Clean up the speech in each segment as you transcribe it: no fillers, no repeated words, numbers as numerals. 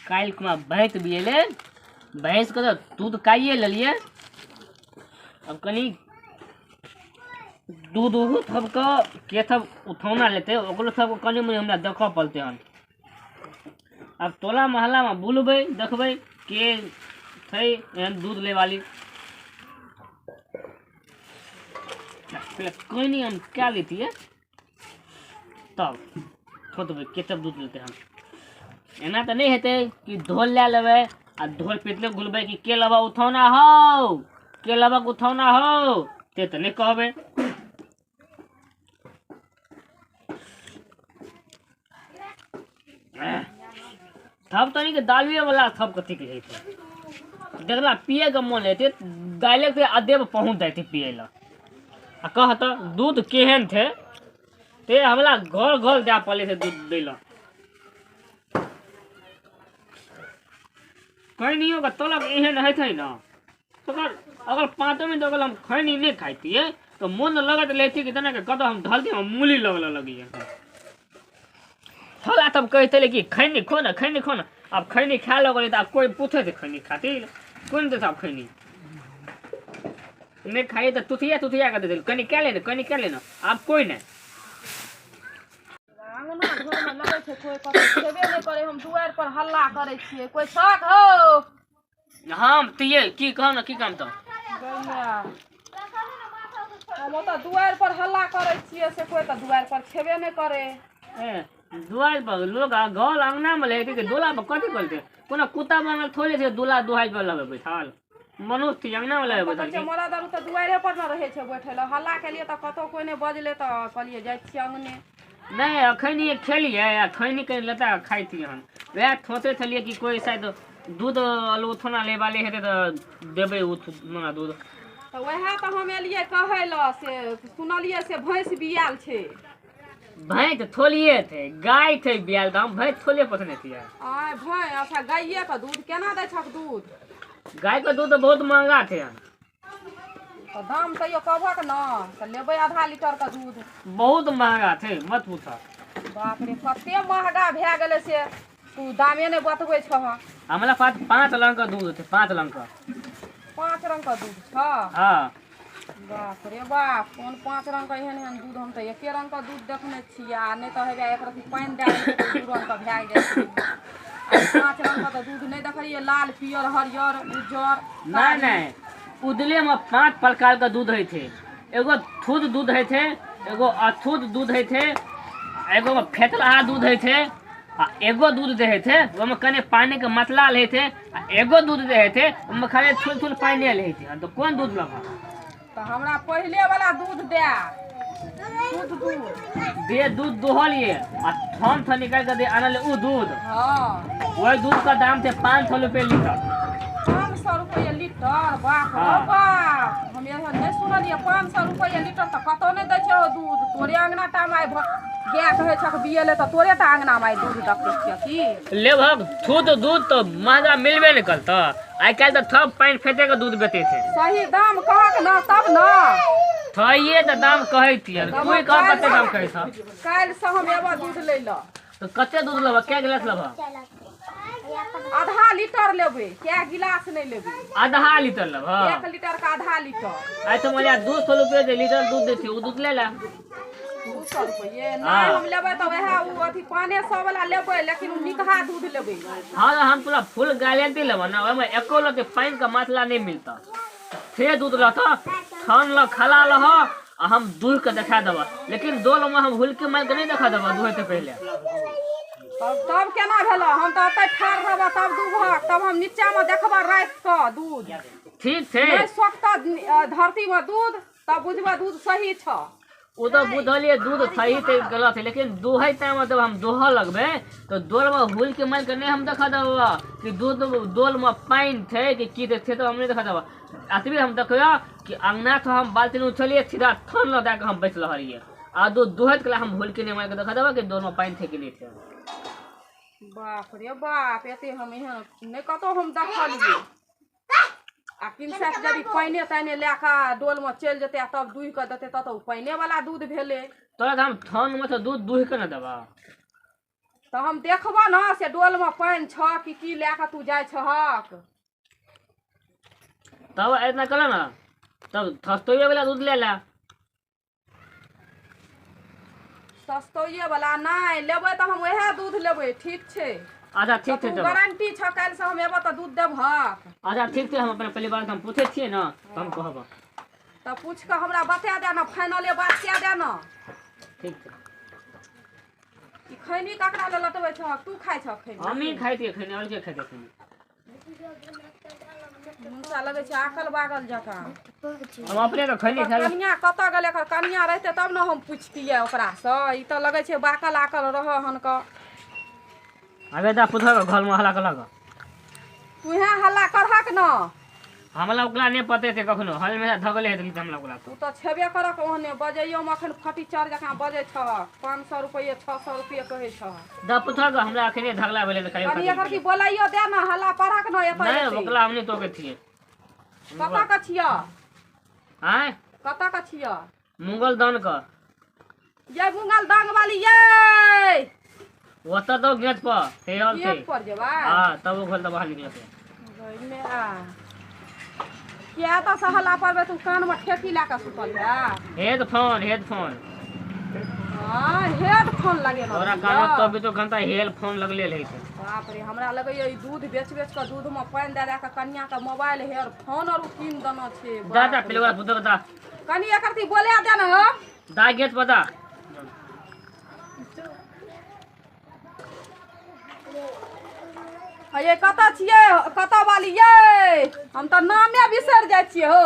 काल्हि खुमा भैंस बियेलै, भैंसके तऽ दूध काइए लेलियै। अब कनि दूध उध सबके के सब उठौना लेतै, ओकरो सबके कनि मनि हमरा देखऽ पड़तै हन। आब टोला मोहल्लामे बुलबै, देखबै के छै एहन दूध लै वाली। पहिले कनि हम कए लैतियै, तब सोचबै के सब दूध लेतै हन। एना तऽ नहि हेतै कि ढोल लए लेबै आ ढोल पीटले घुलबै कि के लेबऽ उठौना हौ, के लेबक उठौना हौ, से तऽ नहि कहबै। सब तनी के दालुए वाला सब कथी के छै देखला पिए के मन हेतै, दाले के अदे पर पहुंच जाते पिए ला। आ कह तऽ दूध केहन थे, ते हमरा घर घर जाय पड़ले थे दूध दै ला। खैनियो के तलब एहन होइत है ना, अगर अगर 5 मिनट अगर हम खैनी नहीं खाइतियै तो मन लगत लेती कि जना के कतौ हम ढलती हम मूली लगल लगिए। थोड़ा तब कहते कि खैनी खो ना, खैनी खो ना। अब खैनी खाए लगल तऽ आब कोई पूछे थे खैनी खातिर कोन देता? अब खैनी नहीं खाइए तऽ तुथिया तुथिया के दे, कनी कए लेना, कनी कए लेना। आब कोई नहीं। अंगना घरमे लगै छै कोइ कतौ छेबे नहि करै। हम दुआरि पर हल्ला करै छियै, कोइ शौक हौ? हम तिये की कहब ने, की काम तऽ गैया, हम ओतऽ दुआरि पर हल्ला करै छियै से कोइ तऽ दुआरि पर छेबे नहि करै। ए, दुआरि पर लोग आ घर अंगना मे रहै छै, दोला पर कथी करतै? कोनो कुत्ता बनल थोड़े छै दुला दुआरि पर लगै बैठल। मनुष्य छै, अंगना मे लगै तऽ बैठल कहै छै छै। मरद आर तऽ दुआरे पर ने रहै छै बैठल। हल्ला केलियै तऽ कतौ कोइ नहि बजलै, तऽ कहलियै जाइ छियै अंगने। नहि, अखन ये खेलियै आ खैनी कनि लेता खाइतियै हन। वएह सोचै छलियै कि कोइ शायद दूध आलू थोड़ा ले वाले हेतै तऽ देबै ओ थोड़ा दूध। तऽ उएह तऽ हम एलियै कहै लए, से सुनलियै से भैंस बियाल छै। भैंस थोड़िए थे, गाय थे बियाल, तऽ हम भैंस थोड़े पोसने छियै। आय भैंस? अच्छा, गाइएके दूध केना दै छक दूध? गाय के दूध तऽ बहुत महंगा छै। तऽ दाम तैयो कहबक ने तऽ लेबै आधा लीटरके दूध। बहुत महंगा छै, मत पूछ। बाप रे, कते महगा भए गेलै से तू दामे नहि बतबै छह। हमरा पास 5 रंग के दूध छै, 5 रंग के। 5 रंग के दूध छह? हाँ। बाप रे बाप, कोन 5 रंग के एहन एहन दूध? हम तऽ एके रंग के दूध देखने छियै, आ नहि तऽ हेबे एक रत्ती पानि दए दै छै तऽ 2 रंग के भए जाइ छै। आ 5 रंग के तऽ दूध नहि देखलियै, लाल, पियर, हरियर, उज्जर। नहि नहि, उजले में 5 प्रकार के दूध होइ छै। एगो शुद्ध दूध होइ छै, एगो अशुद्ध दूध होइ छै, एगो में फेटलाहा दूध होइ छै, आ एगो दूध जे होइ छै ओहिमे कनि पानी के मतला रहै छै, आ एगो दूध जे होइ छै ओहिमे खाली थुल थुल पानि रहै छै। तऽ कोन दूध लेबह? तऽ हमरा पहिले वाला दूध दए, शुद्ध दूध। दे दूध दोहलिए आ थन थन निकालि के दे आनल उ दूध? हाँ। वही दूध का दाम छै 500 रुपये लीटर। 500 रुपैआ लीटर? बाप रे। हाँ। बाप, हम एहन नहि सुनलियै। 500 रुपैआ लीटर तऽ कतौ नहि दै छै ओ दूध। तोरे अंगना टा मे आइ गाय कहै छक बियेले, तऽ तोरे टा अंगना मे आइ दूध देखै छियै की? लेबहक शुद्ध दूध तऽ महंगा मिलबे नहि करतऽ। आइ काल्हि तऽ सब पानि फेटे के दूध बेचै छै। सही दाम कहक ने तब ने। थइए तऽ दाम कहै छियै, कोई कह कते दाम कहै छ। काल्हिसँ हम एबऽ दूध लै लए। तऽ कते दूध लेबह, कै गिलास लेबह? आधा लीटर लेबै, कै गिलास नहि लेबै। आधा लीटर लेबह? 1 लीटर के आधा लीटर। आइ तऽ मला 200 रुपये जे लीटर दूध दै छै, ओ दूध ले ले। 200 रुपये? हाँ। नहि, हम लेबै तऽ वएह ओ अथी 500 वाला लेबै, लेकिन ओ निकहा दूध लेबै। हाँ, तऽ हम पूरा फुल गारंटी लेबह ने, ओहिमे एको लत्ती पानि के मात्रा नहि मिलतऽ से दूध रहतऽ। थन लऽ खला लह आ हम दूह के देखा देबह, लेकिन डोल में हम हुलकी मारि के नहि देखा देबह दुहे से पहिले। तब तब केना भेल? हम तऽ ओतऽ ठाढ़ रहबऽ तब दूहक, तब हम नीचामे देखबऽ राति कऽ दूध। ठीक छै। नहि सोखतऽ धरतीमे दूध तब बुझबऽ दूध सही छ। ओ तऽ बुझलियै दूध सही छै गलत छै, लेकिन दुहै टाइममे जब हम दोहऽ लगबै तऽ डोलमे हुलकी मारि के नहि हम देखा देबऽ कि दूध डोलमे पानि छै कि की छै, से तऽ हम नहि देखा देबऽ। एतबे हम देखबै कि अंगना से हम बाल्टीन उछलियै, सीधा थन लऽ दए कऽ हम बैस रहलियै, आ दूध दुहैत कला हम हुलकी नहि मारि कऽ देखा देबऽ कि डोलमे पानि छै कि नहि छै। बाप रे बाप, एते हम एहन नहि कतहु हम देखलियै। आ किनसा यदि पानिए तानिए लए कऽ डोलमे चलि जेतै आ तब दुहि कऽ देतै, तब तऽ ओ पानिए वाला दूध भेलै। तोरा तऽ हम थनमे से दूध दुहि कऽ ने देबऽ। तऽ हम देखबऽ ने से डोलमे पानि छह कि की लए कऽ तू जाइ छहक। तब इतना कर ना, तब सस्तोइए वाला दूध ले ला। सस्तोइए वाला नहि लेबै तऽ हम वएह दूध लेबै, ठीक छै? अच्छा ठीक छै। तू गारंटी छह काल्हि से हम एबऽ तऽ दूध देबहक? अच्छा ठीक छै, हम अपना परिवार हम पूछै छियै ने तऽ हम कहब। तऽ पूछि कऽ हमरा बता दे ने, फाइनले बात कए दे ने। ठीक छै। ई खैनी ककरा लए लटबै छहक? तू खाइ छह खैनी? हमही खाइ छियै खैनी, आओर के खेतै खैनी? मुनसा लगै छै आकल बागल जकाँ। हम अपने तऽ खैनी खाइ। कनिया कतऽ गेलै? एकर कनिया रहितै तब ने हम पुछतियै ओकरासँ। ई तऽ लगै छै बाकल आकल रहऽ हनकऽ। अबे दा पुछऽ घरमे हल्ला कलक। तूहे हल्ला करहक न। हमरा ओकरा नहि पते छै कखनो हल में धगले हेतै हमरा ओकरा। तू तऽ छेबे करक ओहने, बजैयोमे अखन फटीचर जकाँ बजै छहक। 500 रुपैए 600 रुपैए कहै छहक। दा पुछऽ हमरा अखने धगला भेलै तऽ कनि एकर की बोलाइयो दे ने, हल्ला पढ़क न एतऽ। नहि ओकरा हम नहि तोकै छियै। कतऽ के छियऽ? आँय कतऽ के छियऽ? मुगल दान के। ये मुगल दान वाली ये ओतऽ तो गेट पर हे हल छै। गेट पर जेबै? हां तब ओ घर तऽ बाहर निकलतै। गइमे आ किया तऽ सहला परबै? तू कानमे ठेकी लए कऽ सुतल है? Headphone headphone. हां हेडफोन लगेलहुँ तोरा कानमे तब भी तो घंटा हेडफोन लगले रहै छै। बाप रे, हमरा लगैया ई दूध बेच बेच कऽ दूधमे पानि दए दए कऽ कनिया के मोबाइल हेडफोन आर कीन देना छै। दा दा पहिले ओकरा पुतोह दा। कनि एकर ती बोला दे ने हो। दा गेट पर दा। ये कतऽ छियै? कतऽ वाली ये? हम तऽ नामे बिसरि जाइ छियै हौ।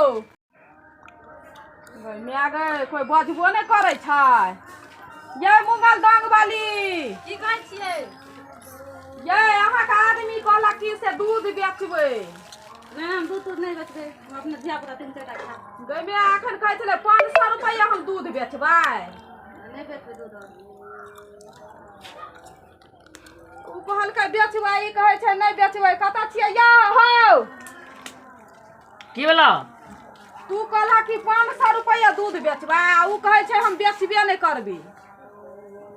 माय गै, कोइ बजबो नहि करै छै। ये मुगल दांग वाली की कहै छियै? ये अहाँके आदमी कहलक कि से दूध बेचबै। नहि, हम दूध तूध नहि बेचबै, हम अपने धिया पुता 3 4 टा खायब। गै माय, अखन कहै छलै 500 रुपैआ हम दूध बेचबै। नहि बेचबै दूध। ओ कहलकै बेचबै, ई कहै छै नहि बेचबै। कतऽ छियै या हौ? की भेलौ? तू कहलह कि 500 रुपैआ दूध बेचबै आ ओ कहै छै हम बेचबे नहि करबै।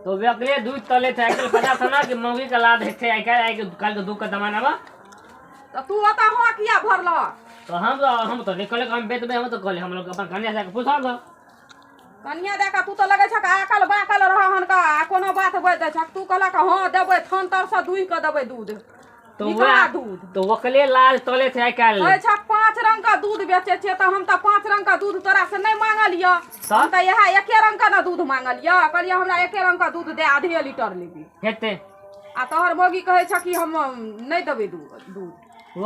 तो व्यक्ति दूध तले थे आइकाल्हि पता छौ ना कि मौगी के लाद हेतै आइ काल्हि के दूध के जमाना में। तऽ तू ओतऽ हँ किया भरलह? तऽ हम तऽ नहि कहलियै हम बेचबै, हम तऽ कहलियै हम लोग अपन कन्या से पूछल। कनिया दए कऽ तू तऽ लगै छक आकल बाकल रह हनका आ कोनो बात बाजि दै छक। तू कहलक हँ देबै, थान तरसँ दुहि कऽ देबै दूध। तो निकला दूध। तो ओकरे लाल तले थे आइकाल्हि। कहै छक 5 रंग के दूध बेचै छियै, तऽ हम तऽ 5 रंग के दूध तोरा से नहि मांगल यऽ। हम तऽ इएह एके रंग के ने दूध मांगल यऽ। कहलियै हमरा एके रंग के दूध दे, आधे लीटर लेबी। हेतै। आ तोहर मौगी कहै छ कि हम नहि देबै दूध।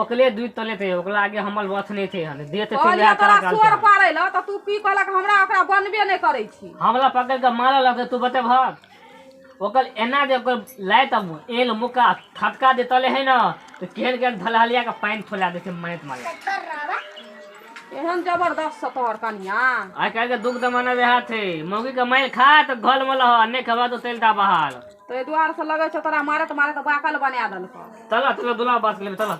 ओकरे दूध तले थे, ओकरा आगे हमर बस नहि थे हन देत थे। कहलियै तोरा सोर पारै लए तऽ तू की कहलक हमरा ओकरा बनबे नहि करै छी। हमरा पकड़ के मारल लगतै, तू बतेबहक? ओकर एना जे ओकर लाइत एल मुक्का थटका जे तले है न तऽ केहन केहन धलहलिया के पानि थोला दै छै मारैत मारैत। एहन जबरदस्त छ तोहर कनिया। आइ काल्हि के दुख जमाना वएह छै, मौगी के मारि खा तऽ घर मे लह, नहि खेबा तऽ चलि जा बाहर। ताहि दुआरे से लगै छै तोरा मारैत मारैत बाकल बना देलकौ। चल चल दुला बात लेबै चल।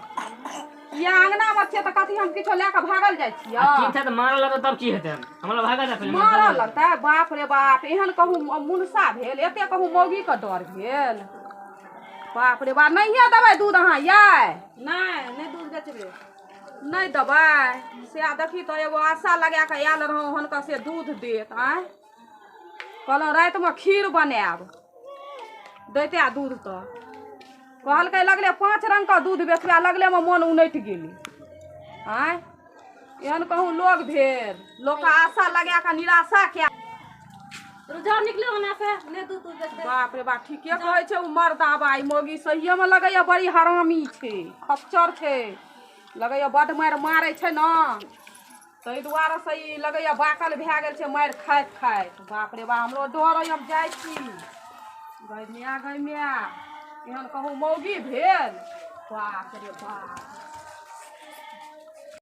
किया अंगना मे छियै तऽ कथी हम किछो लए कऽ भागल जाइ छियै? की छै तऽ मारऽ लगतै तब की हेतै? हमरा भागल जा पहिले। मारऽ लगतै? बाप रे बाप, एहन कहूँ मुनसा भेल, एते कहूँ मौगी के डर भेल। बाप रे बाप, नहिये देबै दूध अहाँ यै? नहि नहि दूध बेचबै। नहि देबै? से देखी तऽ एगो आशा लगा कऽ आयल रहौं हुनका से दूध देत। आँय कहलहुँ रातिमे खीर बनायब, दैते दूध तऽ कहलकै लगले 5 रंग के दूध बेचबै, लगलेमे मोन उनटि गेलै। आँय एहन कहूँ लोग भेल, लोकके आशा लगा कऽ निराशा कए। रुझान निकले ओना से नहि दूध तूध बेचबै। बाप रे बाप, ठीके कहै छै ओ मर्दाबा, ई मौगी सहिएमे लगैया बड़ी हरामी छै, खच्चर छै, लगैया बड्ड मारि मारै छै ने, ताहि दुआरे से ई लगैया बाकल भए गेल छै मारि खाइत खाइत। बाप रे बाप, हमरो डर अइ, हम जाइ छी। गै माय गै माय, एहन कहूँ मौगी भेल? बाप रे बाप।